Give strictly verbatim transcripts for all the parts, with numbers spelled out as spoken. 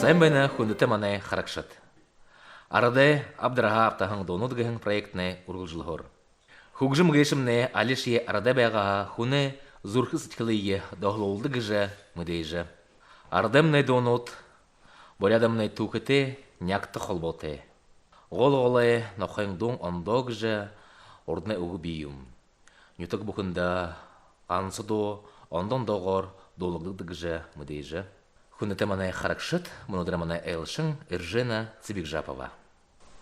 Сайн байна, хүндэтэ манай харагшад. «Арадай абдарһаа абтаһан дуунууд» гэһэн проектнай үргэлжэлһөөр. Хүгжэм гээшэмнай алишье арадай байгаа һаа, хүнэй зүрхэ сэдьхэлые доһолуулдаг гэжэ мэдээжэ. Арадаймнай дуунууд буряадаймнай түүхэтэй нягта холбоотой. Гол голой нохойн дуун ондоо гэжэ урданай үгэ бии юм. Нютаг бүхэндэ ганса дуу ондо ондоогоор дуулагддаг гэжэ мэдээжэ. Хүндэтэ манай харагшад, мүнөөдэр манай айлшан Эржена Цыбикжапова.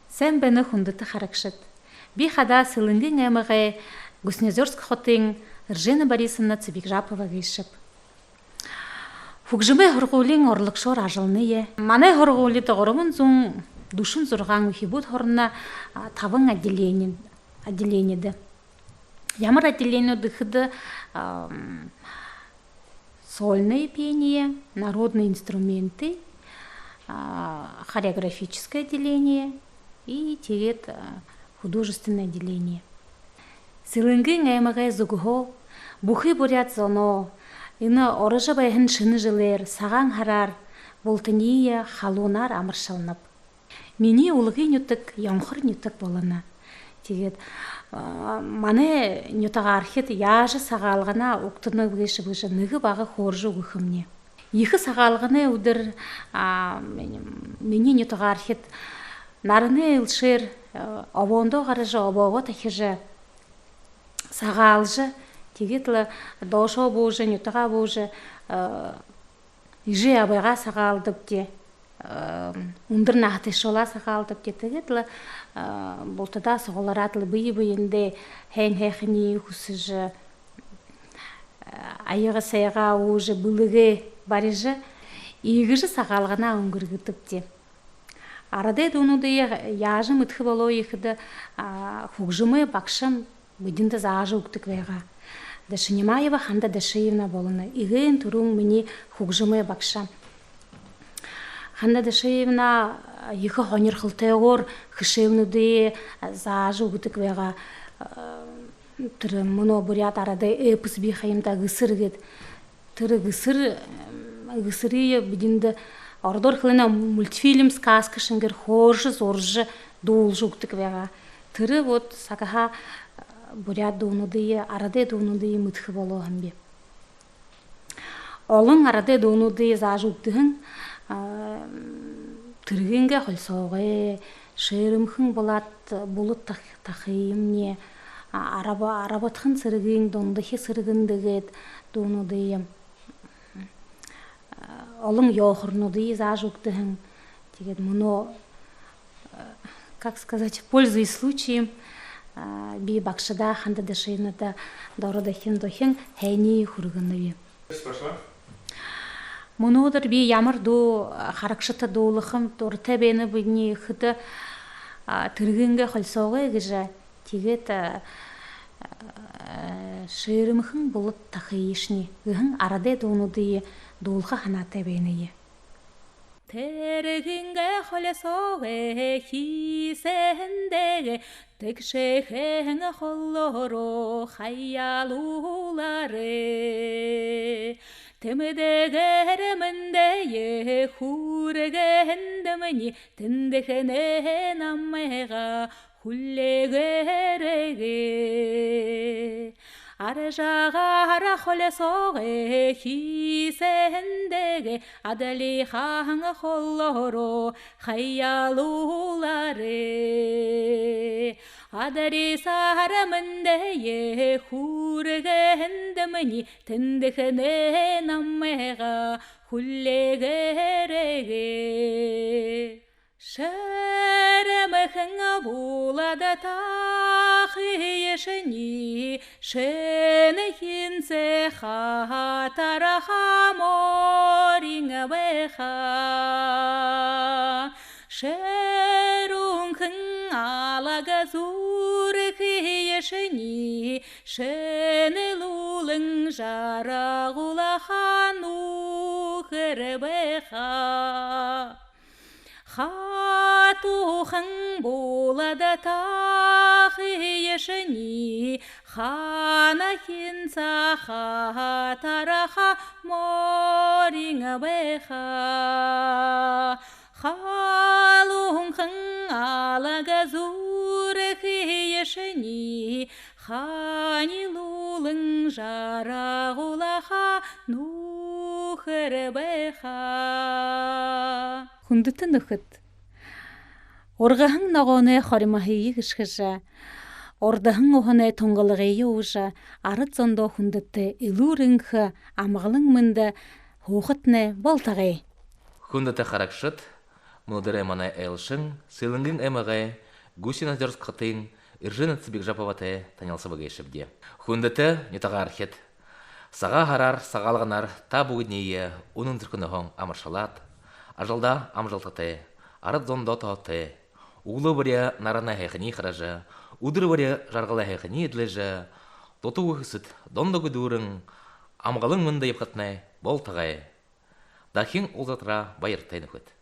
Сайн байна, хүндэтэ харагшад. Би хадаа Сэлэнгын аймагай Гусиноозёрск хотын Эржена Борисовна Цыбикжапова гээшэб. Хүгжэмэй һургуулиин орлогшоор ажалланаб. Манай һургуулида гурбан зуун дүшэн зургаан үхибүүд һурана, а, табан отделени, отделенидэ. Ямар отделенинүүд гэхэдэ, ам, сольное пение, народные инструменты, а, хореографическое отделение и тиигээд, а, художественное отделение. Сэлэнгын аймагай зүгһөө бүхы буряад зоноо энэ орожо байһан шэнэ жэлээр, Сагаан һараар бултыень халуунаар амаршалнаб. Минии үлгы нютаг Ёнхор нютаг болоно. Тиигээд, а, манай нютагаархид яажа Сагаалганаа угтанаб гээшэб гэжэ нэгэ бага хөөрэжэ үгэхэмни. Ехэ Сагаалганай үдэр, а, минии нютагаархид наранай элшээр, а, обоондоо гаража, обоогоо тахижа, сагаалжа, тиигээд лэ доошоо буужа, нютагаа буужа, а, эжы абаяа сагаалдагбди, а, үндэр наһатайшуулаа сагаалдагбди. Тиигээд лэ, а, бултадаа суглараад лэ, бэе бэедээ һайн һайханиие хүсэжэ, а, аяга сайгаа уужа, бэлэгээ барижа, иигэжэ Сагаалганаа үнгэргэдэгбди. Арадай дуунуудые яажа мэдэхэ болооб гэхэдэ, а, хүгжэмэй багшам бидэндэ заажа үгэдэг байгаа. Дашинимаева Ханда Дашиевна болоно. Эгээн түрүүн минии хүгжэмэй багша. Ханда Дашиевна ехэ һонирхолтойгоор хэшээлнүүдые заажа үгэдэг байгаа. Тэрэ мүнөө буряад арадай эпос бии ха юм даа, «Гэсэр» гээд. Тэрэ «Гэсэр», м, «Гэсэрые» бидэндэ, ородоор хэлэнэ, мультфильм, сказка шэнгеэр хөөрэжэ, зуража, дуулажа үгэдэг байгаа. Тэрэ вот сагһаа, э, буряад дуунуудые, арадай дуунуудые мэдэхэ болоо һэм би. Олон арадай дуунуудые заажа үгэдэг һэн, а, «Тэргынгээ холисоогой», «Шээрэмхэн булад, булад тах-, тахыемни», а, «Арба-, арбадхан сэрэгын дундахи сэргэн» гээд дуунуудые, а, олон ёохорнуудые заажа үгэдэг һэн. Тиигээд мүнөө, а, как сказать, пользуясь случаем, а, би багшадаа, Ханда Дашиевнада доро дохин дохин һайниие хүргэнэб. Мүнөөдэр би ямар дуу, а, харагшадта дуулахам дуратай байнаб гэхэдэ, а, «Тэргынгээ холисоогой» гэжэ, тиигээд, а, а, «Шээрэмхэн булад тахыешни» гэһэн арадай дуунуудые дуулаха һанаатай байнаб. Тэргынгээ холисоогой хии һайндээ, тэгшэхэн холоороо хаяалуулаарай. Тэмдэгээр мэндээ хүргэндэмни, тэндэхэнээ намайгаа хүлеэгээрэй. Аржаагаар холисоогой хии һайндээ, адли хаһан холоороо хаяалуулаарай. Адли саһаар мэндээ хүргэндэмни, тэндэхэнээ намайгаа хүлеэгээрэй. Шээрэмхэн булад тахыешни, шэнэхэн сэхэ хатарһаа морин байха. Шэрүүнхэн алаг зүрхыешни, шэнэлүүлэн жаргуулһан үхэр байха. Хатуухан булад тахыешни, Ханахин саха тараха морин байха. Халуунхан алага зүрхыешни ханилуулан жаргуулха нүхэр байха. Хүндэтэ нүхэд, ургаһан ногооной хоримоһые гэшхэжэ, урдаһан уһанай тунгалагые уужа, арад зондоо хүндэтэ, элүүр энхэ, амгалан мэндэ һуухатнай болтогой. Хүндэтэ харагшад, мүнөөдэрэй манай айлшан Сэлэнгын аймагай Гусиноозёрск хотын Эржена Цыбикжаповатай танилсаба гээшэбди. Хүндэтэ нютагаархид, Сагаан һараар, Сагаалганаар та бүгэдэниие үнэн зүрхэнһөө амаршалаад, ажалдаа амжалтатай, арад зондоо тоотой, үглөө бүри наранай һайханиие хаража, үдэр бүри жаргалай һайханиие эдлэжэ, дутуу гэһэн, дондоо дүүрэн, амгалан мэндэ ябахатнай болтогой. Дахин уулзатараа баяртай, нүхэд.